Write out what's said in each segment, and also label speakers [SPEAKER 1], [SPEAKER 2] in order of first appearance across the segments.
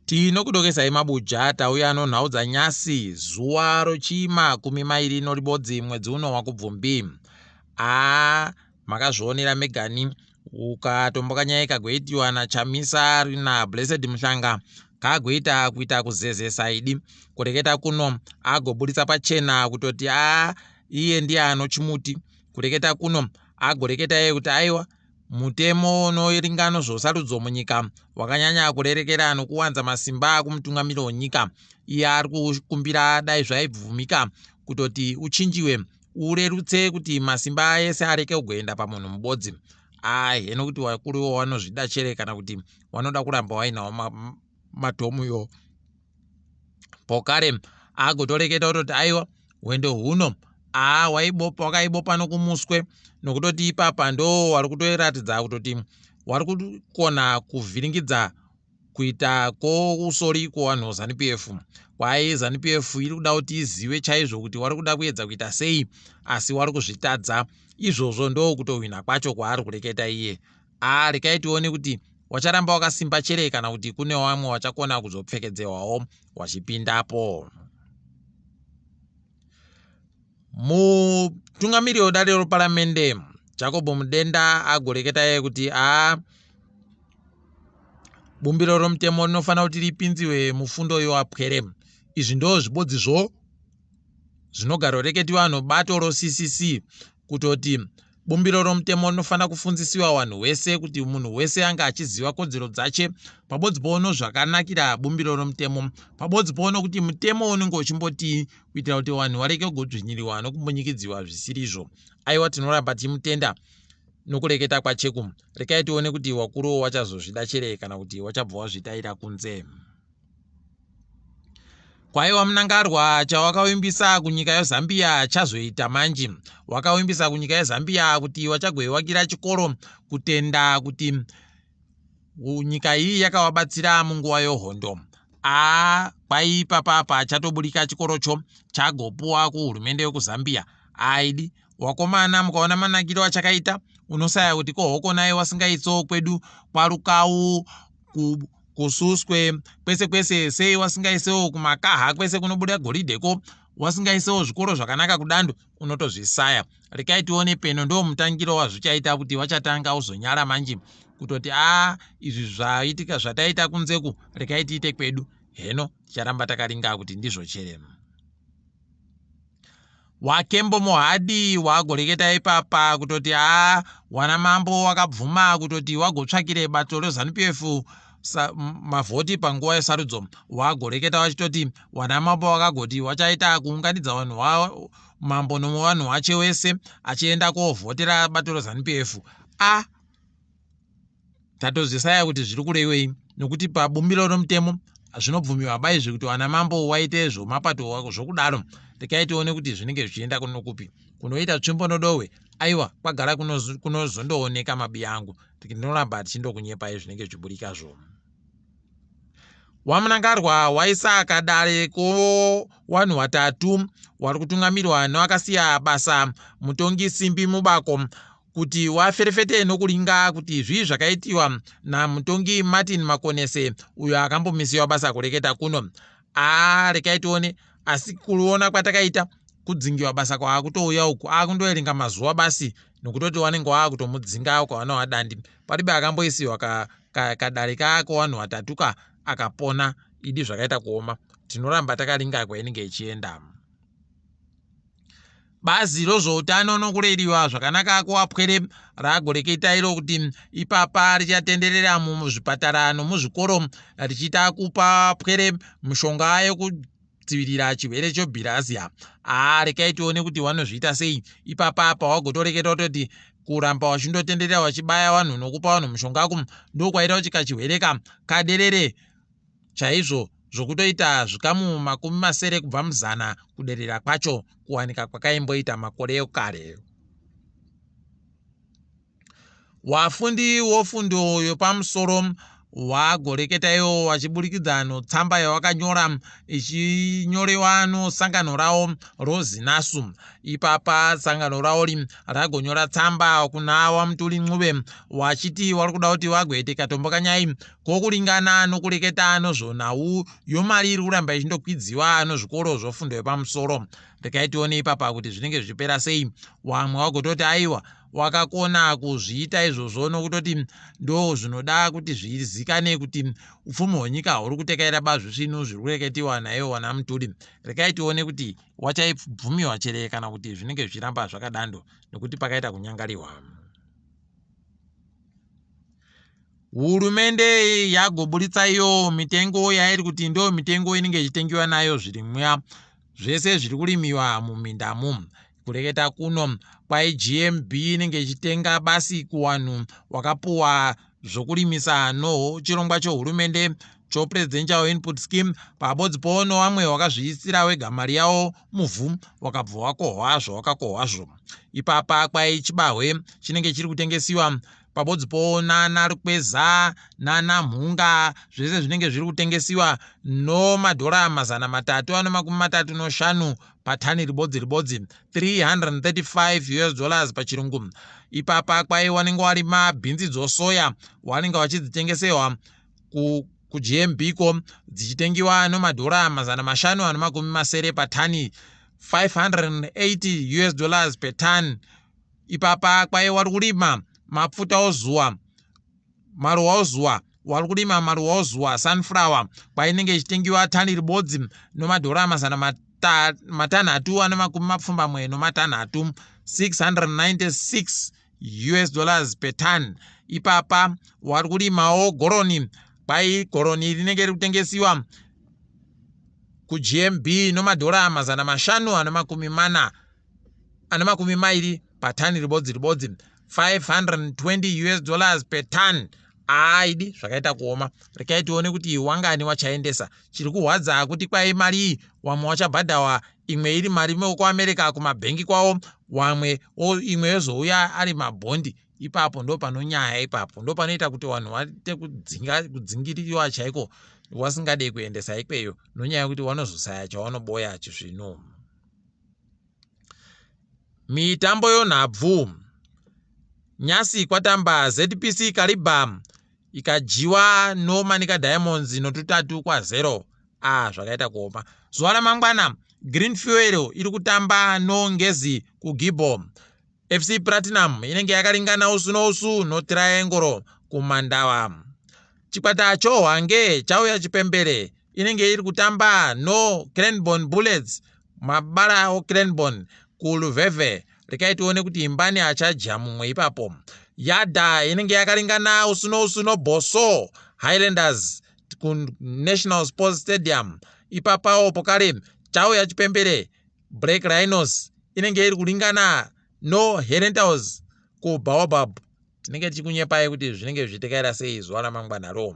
[SPEAKER 1] Tinokudokesai mabuja tauya nonhau dzanyasi zuva rochima kumi mairi noribodzi mwedzi uno waKubvumbi. Aa makazvionera megani ukatombo kanyaya kagoitiwa naChamisa naBlessed Mhlanga kagoita kuita kuzezesa idi kureketa kuno agoburitsa pachena kutoti a iye ndiye anochimuti kureketa kuno agoreketa iye kuti aiwa Mutemo unoringano zvosarudzo munyika wakanyanya kurerekera nokuwanza masimba kumutungamiri wenyika. Iye ari kukumbira dai zvaibvumika kutoti uchinjiwe urerutse kuti masimba ese areke kugoenda pamunhu mubodzi. Ahe nokuti wakuru wanozvida chere kana kuti wanoda kuramba wainawo matomu yo. Pokare agotoreketa ototi aiwa hwendo huno aa waibopa wakaibopa nokumuswe nokutoti ipapa ndo wari kutoratidza kutoti wari kukona kuvhiringidza kuita kwousori kwowanhu zanu pf kwai zanu pf iri kuda kuti izive chaizvo kuti wari kuda kuedza kuita sei asi wari kuzvitadza izvozvo ndo kutohwina kwacho kwaari kureketa iye Haa rekai tione kuti wacharamba wakasimba chere kana kuti kune wamwe wachakona kuzopfekedzehwawo wachipindapo. Mutungamiri wedare reparamende Jacob Mudenda agoreketa iye kuti haa bumbiro romutemo rinofanira kuti ripinziwe mufundo yowapwere. Izvi ndo zvibodzi zvo zvinogaroreketiwa nobato roCCC kutoti Bumbiro romutemo rinofanira kufunzisiwa wanhu wese kuti munhu wese ange achiziva kodzero dzache pabodzi poono zvakanakira bumbiro romutemo pabodzi poono kuti mutemo unenge uchimbotii kuitira kuti vanhu varege kugodzvinyiriwa nokumbunyikidziwa zvisirizvo. Aiwa tinoramba tichimutenda nokureketa kwacheku. Rekai tione kuti wakuruwo wachazozvida chere kana kuti wachabva wazvitaira kunze. Kwaiwa Mnangarwa chawakawimbisa kunyika yeZambia chazoita manji. Wakawimbisa kunyika yeZambia kuti wachagoiwakira chikoro kutenda kuti nyika iyi yakawabatsira munguva yohondo. Aa kwai ipapapa chatoburika chikorocho chagopuwa kuhurumende yokuZambia. Aidi wakomana mukaona manakiro achakaita unosaya kuti kohokonai wasingaitsowo kwedu kwaRukau ku kususwe kwese kwese sei wasingaisewo kumakaha kwese kunobuda goridhe ko wasingaisewo zvikoro zvakanaka kudando unotozvisaya rekai tione peno ndo mutangiro wazvichaita kuti wachatanga uzonyara manje kutoti a izvi zvaitika zvataita kunzeku rekai tiite kwedu heno ticharamba takaringa kuti ndizvo cherema Wakembo Mohadi wagoreketa ipapa kutoti haa wana mambo wakabvuma kutoti wagotsvakire bato reZanu PF mavhoti panguva yesarudzo. Wagoreketa wachitoti wana mambo wakagoti wachaita kuunganidza vanhu wa mambo nomuvanhu wache wese achienda kovhotera bato reZanu PF. A Tatozvisaya kuti zviri kurevei nokuti pabumbiro romutemo zvinobvumiwa ba izvi kuti wana mambo waite zvomapato zvokudaro. Rekai tione kuti zvinenge zvichienda kunokupi kunoita tsvimbo nodohwe. Aiwa kwagara kunozondooneka mabiya angu. Tinoramba tichindokunyepai zvinenge zvichiburika zvo. WaMnangarwa waisa kadare kowanhu watatu wari kutungamirwa noakasiya basa mutongi Simbi Mubako kuti waferefete nokuringa kuti zvii zvakaitiwa namutongi Martin Makonese uyo akambomisiwa basa kureketa kuno. Aa rekai tione asi kuona kwatakaita kudzingiwa basa kwaakutouya uku akundoerenga mazuva basi nokutoti wanenge waakutomudzinga ukaona wadandi paribe akamboisiwa kadare ka kowanhu watatu ka akapona idi zvakaita kuoma tinoramba takaringa kwainenge ichienda. Bazi rozvoutano nokureriwa zvakanaka kuwapwere ragoreketa iro kuti ipapa richatenderera muzvipatara nomuzvikoro richiita kupa pwere mishonga yekudzivirira chirwere chebhirazia. Haa rekai tione kuti vanozviita sei ipapa apa wagotoreketa kutoti kuramba wachindotenderera wachibaya vanhu nokupa vanhu mushonga ku ndokwaita kuti kachirwere ka kaderere chaizvo zvokutoita zvikamu 60 kubva muzana kuderera kwacho kuwanika kwakaimboita makore ekare. Wafundi wofundo yopamusoro Wagoreketa iwo wachiburikidza notsamba yawakanyora ichinyorewa nosangano rawo roZinasu. Ipapa sangano rawo ragonyora tsamba kuna waMutuli Ncube wachiti wari kuda kuti wagoite katombo kanyai kokuringana nokureketa nozvonhau yomari iri kuramba ichindokwidziwa nozvikoro zvofundo yepamusoro. Regai tione ipapa kuti zvinenge zvichipera sei. Wamwe wagototi aiwa, wakakona kuzviita izvozvo nokutoti ndo zvinoda kuti zvizikane kuti upfumi hwenyika huri kutekaira bazvisvinu zviri kureketiwa naivo wana Mutuli. Regai tione kuti wachaibvumiwa chere kana kuti zvinenge zvichiramba zvakadando, nekuti pakaita kunyangariwa. Hurumende yagoburitsa iyo mitengo yairi kuti ndo mitengo inenge ichitengiwa nayo zvirimwa zvese zviri kurimiwa mumindamu. Kureketa kuno kwai GMB inenge ichitenga basi kuwanhu wakapuwa zvokurimisa nochirongwa chohurumende choPresidential Input Scheme, pabodzi po nowamwe wakazviisira wega mari yawo muvhu, wakabva wakohwa zvawakakohwazvo. Ipapa kwai chibahwe chinenge chiri kutengesiwa pabodzi po nana rukweza nana mhunga, zvese zvinenge zviri kutengesiwa nomadhora 335 patani ribodzi ribodzi, 335 US dollars pachirungu. Ipapa kwai wanenge warima bhinzi dzosoya, wanenge wachidzitengesewa kuGMB ko dzichitengiwa nomadhora 570 patani, 580 US dollars per ton. Ipapa kwai wari kurima mapfuta ozuwa, maruwa ozuwa, wari kurima maruwa ozuwa, sunflower, kwainenge ichitengiwa tani ribodzi nomadhora 686, 696 US dollars per ton. Ipapa wari kurimawo goroni, kwai goroni rinenge riri kutengesiwa kuGMB nomadhora 520 patani ribodzi ribodzi, 520 US dollars per ton. Aidi zvakaita kuoma. Rekai tione kuti wangani wachaendesa. Chiri kuhwadza kuti kwai mari iyi wamwe wachabhadhawa imwe iri mari kuAmerica kumabhengi kwavo, wamwe imwe yozouya ari mabhondi. Ipapo ndo panonyaya, ipapo ndo panoita kuti vanhu vaite kudzingiriwa chaiko, wasingade kuendesa ikweyo nonyaya yekuti wanozosaya chawanoboya chisvinu. Mitambo yonhabvu. Nyasi kwatamba ZPC Kariba ikadyiwa noManica Diamonds no3-0. A, zvakaita kuoma. Zuva ramangwana Green Fuel iri kutamba noNgezi kuGibbo. FC Platinum inenge yakaringana usu nousu noTriangle kuMandawa. Chikwata choHwange chauya chipembere inenge iri kutamba no Cranborne Bullets, mabara oCranborne kuLuveve. Rekai tione kuti imbani achadya mumwe ipapo. Yadha inenge yakaringana usu nousu noBoso Highlanders kuNational Sports Stadium. Ipapawo pokare chauya chipembere Black Rhinos inenge iri kuringana noHerentals kuBaobab. Tinenge tichikunyepai kuti zvinenge zvichitekaira sei zuva ramangwanaro.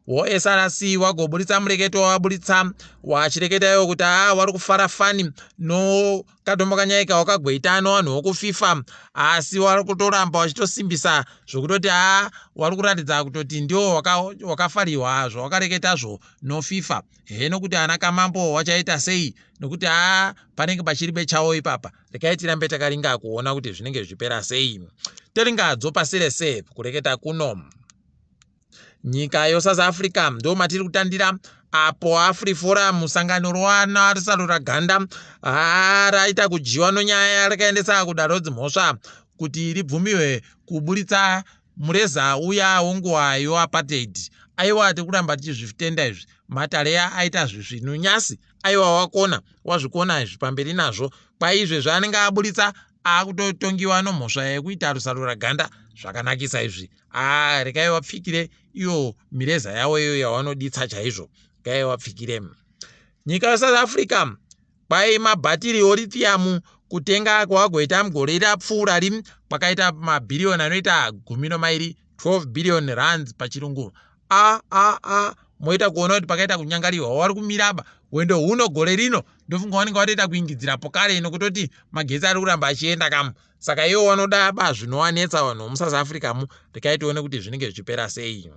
[SPEAKER 1] WoSRC wagoburitsa mureketo wawaburitsa wachireketa iwo kuti aa, wari kufara fani nokatombo kanyaika wakagweita novanhu vokuFIFA, asi wari kutoramba wachitosimbisa zvokutoti aa, wari kuratidza kutoti ndiwo wakafariwa zvawakareketazvo noFIFA. He, nokuti ana kamambo wachaita sei, nokuti aa, panenge pachiri bechawo ipapa. Rekai tirambe takaringa kuona kuti zvinenge zvichipera sei. Teringadzo pasi rese. Kureketa kuno nyika yoSouth Africa ndo matiri kutandira, apo AfriForum, sangano rowana risarura ganda, raita kudyiwa nonyaya rakaendesa kudare dzimhosva kuti ribvumiwe kuburitsa mureza uya wonguva yoapartheid. Aiwa, tiri kuramba tichizvitenda izvi. Matare aita zvisvinu nyasi. Aiwa, wakona, wazvikona izvi, pamberi nazvo. Kwaizvezvi anenge aburitsa akutotongiwa nomhosva yekuita rusarura ganda. Zvakanakisa izvi. A, rekai vapfikire iyo mireza yavo iyo yavanoditsa chaizvo. Rekai vapfikire. Nyika yeSouth Africa, kwai mabhatiri olithium kutenga kwawagoita mugore rapfuura ri kwakaita mabhiriyoni anoita 12, 12 billion rands pachirungu. A a a, moita kuona kuti pakaita kunyangariwa. Wari kumiraba hwendo huno gore rino, ndofunga vanenge vatoita kuingidzira pokare nokutoti magetsi ari kuramba achienda kamu. Saka ivo vanoda ba zvinovanetsa vanhu vomuSouth Africa mu. Rekai tione kuti zvinenge zvichipera sei.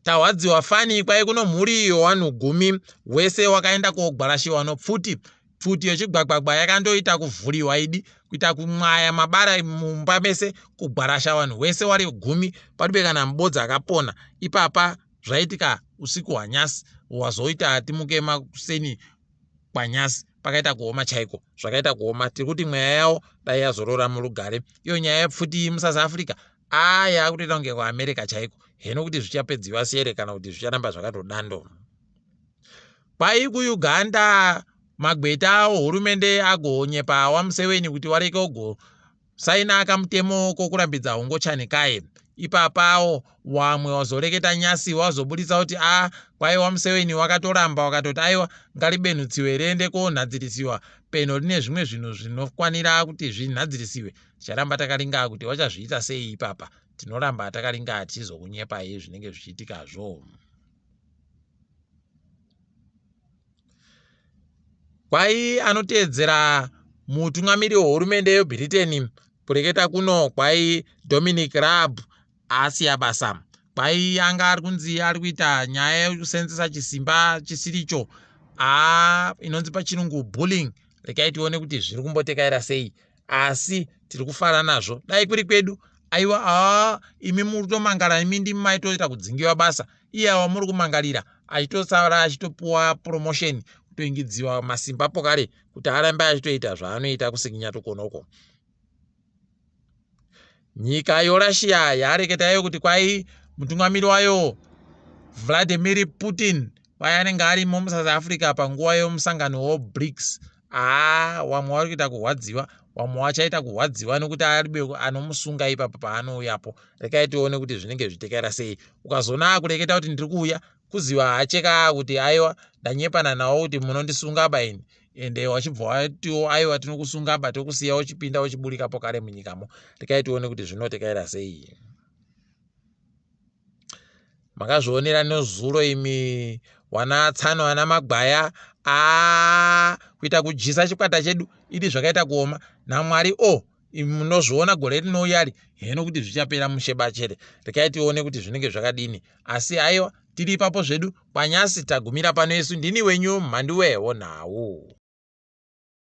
[SPEAKER 1] Tahwadziwa fani kwai kuno mhuri yowanhu gumi wese wakaenda kogwarashiwa nopfuti. Pfuti yochigwagwagwa yakandoita kuvhuriwa idi kuita kumwaya mabara mumba mese kugwarasha vanhu wese wari gumi padibe kana mubodzi akapona. Ipapa zvaitika usiku hwanyasi hwazoita timuke makuseni kwanyasi pakaita kuoma chaiko zvakaita kuoma tiri kuti mweya yawo dai yazorora murugare iyo nyaya yepfuti musouth africa aa yakutoita kunge kuamerica chaiko heno kuti zvichapedziwa sere kana kuti zvicharamba zvakatodando kwai kuuganda magweta ohurumende agonyepa wamuseweni kuti wareke ogosaina kamutemo kokurambidza ungochani kaye ipapawo wamwe wazoreketa nyasi wazoburitsa kuti a kwai wamuseweni wakatoramba wakatoti aiwa ngaribenhutsiwe riende konhadzirisiwa peno rine zvimwe zvinhu zvinokwanira kuti zvinhadzirisiwe ticharamba takaringa kuti wachazviita sei ipapa tinoramba takaringa tichizokunyepai zvinenge zvichiitikazvo Kwai anoteedzera mutungamiri wehurumende yeBritain kureketa kuno kwai Dominic Raab asiya basa. Kwai anga ari kunzi ari kuita nyaya yekusenzesa chisimba chisiricho aa inonzi pachirungu bullying. Regai tione kuti zviri kumbotekaira sei asi tiri kufara nazvo. Dai kuri kwedu aiwa aa imi muri kutomangara imi ndimi maitoita kudzingiwa basa iye awa muri kumangarira achitosara achitopuwa promotion kutoingidziwa masimba pokare kuti arambe achitoita zvaanoita kusikinyatokonoko nyika yorussia yareketa iyo kuti kwai mutungamiri wayo vladimir putin kwai anenge arimo musouth africa panguva yomusangano webrics haa wamwe wari kuita kurwadziwa wamwe wachaita kurwadziwa nekuti aribe anomusunga ipapo paanouyapo rekai tione kuti zvinenge zvichitekaira sei ukazoona akureketa kuti ndiri kuuya kuziva hacheka kuti aiwa ndanyepana nawo kuti munondisunga ba ini ende wachibva watiwo aiwa tinokusunga ba tokusiya uchipinda uchiburikapo kare munyikamo rekai tione kuti zvinotekaira sei Makazvionera nezuro imi wana tsano ana magwaya aa kuita kudyisa chikwata chedu idi zvakaita kuoma namwari o oh, imi munozviona gore rinouyari heno kuti zvichapera mushe bachere rekai tione kuti zvinenge zvakadini asi aiwa tiri ipapo zvedu kwanyasi tagumira pano isu ndini wenyu mhanduwe wonhau.